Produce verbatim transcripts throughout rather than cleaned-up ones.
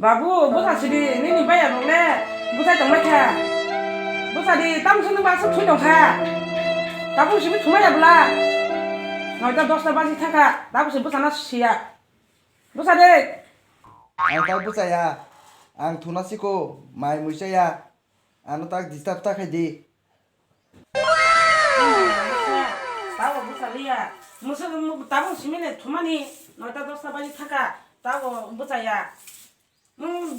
Babu, bwsa sidi, nini baya rok le bwsai tong lai kha. Bwsa di, tamo se nung ba aswk thwi tong kha. Tabuk simi thumai ya bwla. Noita dosta baji thang kha, tabuk se bwsano siya. Bwsa de. Ang tak bwsaya. Ang thuna siko, mai mui chaya. Ano tak disturb ta khai di. Tabo bwsa liya. Musa tabuk simi le thumani noita dosta baji thang kha. Tabo bwsaya. Nwng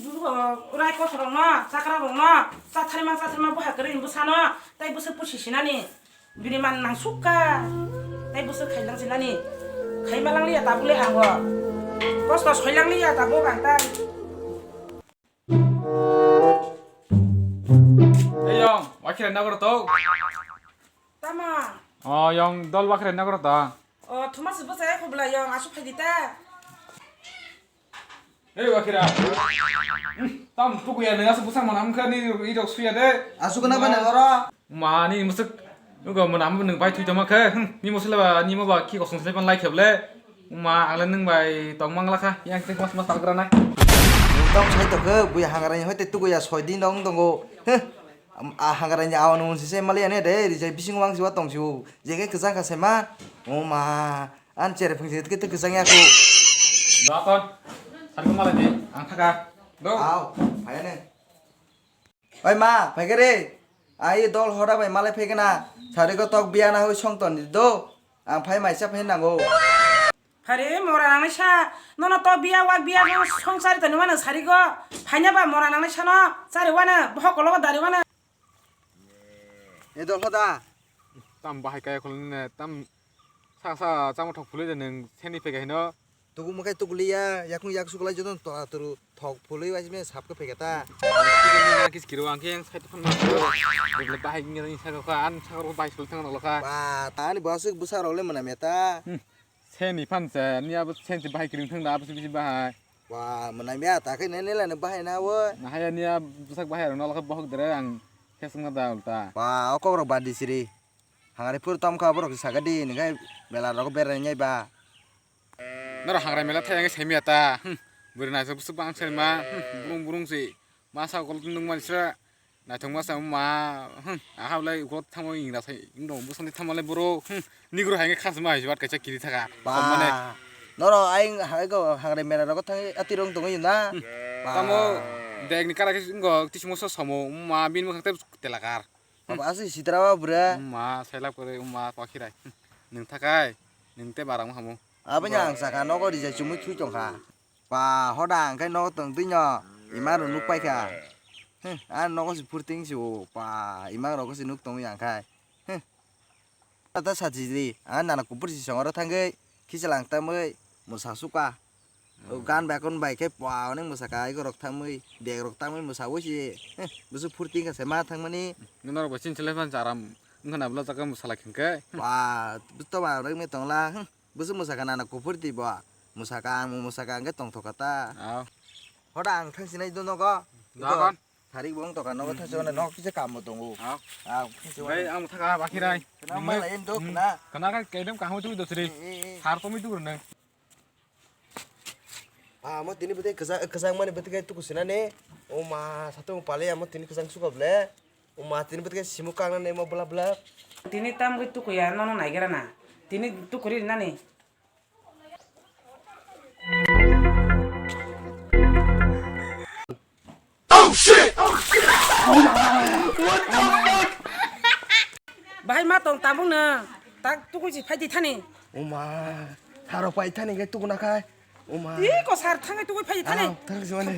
rai kothorrokno, chakrarokno, chatharima chatharima boha kwrwi bwsano, tei bwswk pusi sinani, bini man nangsukha, tei bwswk khailang sinani, khaima langliya tabukle ango, kosto soilangliya tabuk ang ta. Ei yong, wakhirai nagoro to? Tama? O yong, dol wakhirai nagoro to? O, thuma se bwsai khobla yong, aswk phaidi ta? Ei, Wakhira. Hmm, tam tukuya nang aswk bwsang manam kha ni irok suya de. Aswk na ba nang oro. Mani mwswk nugo manam nwng bai thui tama khe. Hmm, ni mosla ba ni mo ba ki kosong sle pan lai kheble. Ma ang le nwng bai tong mang la kha. Yang tek mas mas tal gra nai. Nwng tam sai to khe bui hangarai hoi te tukuya soi din dong tongo. Heh. Am, a hangarani awan un sise mali ane de, rijai bising wang siwa tong siu. Jege kwchang kha sema. O ma, an chere phung se tike tike kwchang ya ko. Doton. Sari ko mala de, ang thaka. Do. Au, phai ne. Oi ma, phai ke re. Ai dol hora bai malai phai ke na. Sari ko tok biya na hoi song ton di do. Ang phai maisa phai nango. Phare mora nangnai sa, nono to biya wak biya no songsari toni wano sari go. Phaina ba mora nangnai sano, sari wano, bohok kologo dari wano. E dol hoda. Tam bahai kaya khulni ne, tam sa sa chamo thok phului de neng seni pega hino. Tugu mukai tuguliya, yakung yak sukulai joto tola turu thok phului wajime sapke pega ta. Kis kiro angke yang sai tokhan ma. Bahai ngi ni sa ko an sa ko bahai sul thang lo ka. Ba, tani basuk busa role mana meta. Hmm. Seni phan se, ni abo seni bahai kiring thang da, abo se bisi bahai. Wa, mwnai mia, ta khe ne ne lano bahai na wo. Na haya ni a busak bahai rok nolak bohok dere ang khesung na da ulta. Wa, o kok rok badi siri. Hangari phuru tom kha borok saka di, ni khai bela rok berai nai ba. Noro hangrai mela thai ang sai mia ta. Hmm. Bwrwi naisok busu bang sai ma. Hmm. Burung burung si. Masa kol nung man sra. Naithok ma sa ma, hmm, aha belai uko tamo ing rasa ing dong, bwsandi tamo le boro, hmm, nigro hai khe khasma hai bat kaisa kiri thaka. Ba. Mane. Noro aing hai go hangre mera rogo thang ati rong tongo na. Hmm. Ba. Tamo dek ni kara khe ingo tismo so somo ma bin mo khakte telakar. Baba asi sitra ba bura. Ma selap kore ma pakhirai. Hmm. Nung thakai, nung te barang hamo. Abanya ang saka nogo rija chumui thui tong kha. Ba, hoda ang khe nogo tong twi no, ima rok nuk pai kha. Heh, a nogo se phurting se o, ba, ima rok se nuk tong yang khai. Heh. Ata sachi di, a nana kupur si songoro thangwi, khichalang tamwi, mwsa suka. O gan bai kon bai khe, ba, onek mwsa ka, ego rok tamwi, bag rok tamwi mwsa wi si. Heh, busu phurting kha se ma thangmani. Nuna rok bai chin chele phan charam, wngkha na bwla chakha mwsa lai khe. Ba, busto ba, rok me tongla. Heh. Bwswk mwsakha nana kuphur twi bo. Mwsakha ang mwsakha hwnkhe tongthokha ta. Aw. Hoda ang thang sinai do nogo. Dogon. Tharik bo wng tokha nogo thang sinai nogo kisa kam bo tongo. Aw. Aw thang sinai. Bai ang thaka bakhirai. Khna ma lai do khna. Khna ka kedem kahmo tu do sri. Har to mi tu ne. Amo tini bwtwi kwchang, kwchang mani bwtwi khe tuku sinani. O ma, satung palai amo tini kwchang suka ble. O ma, tini bwtwi khe simu kang nani mo bwla bwla. Tini tam gwi tuku ya, nono naigra na. Tini tuku ri nani. Bahai ma tong tabuk no, tak tukui si phai di thani. O ma, saro pai thani khe tukuna khai. O ma. Ti ko sar thangai tukui phai di thani. Ano, thang si mani.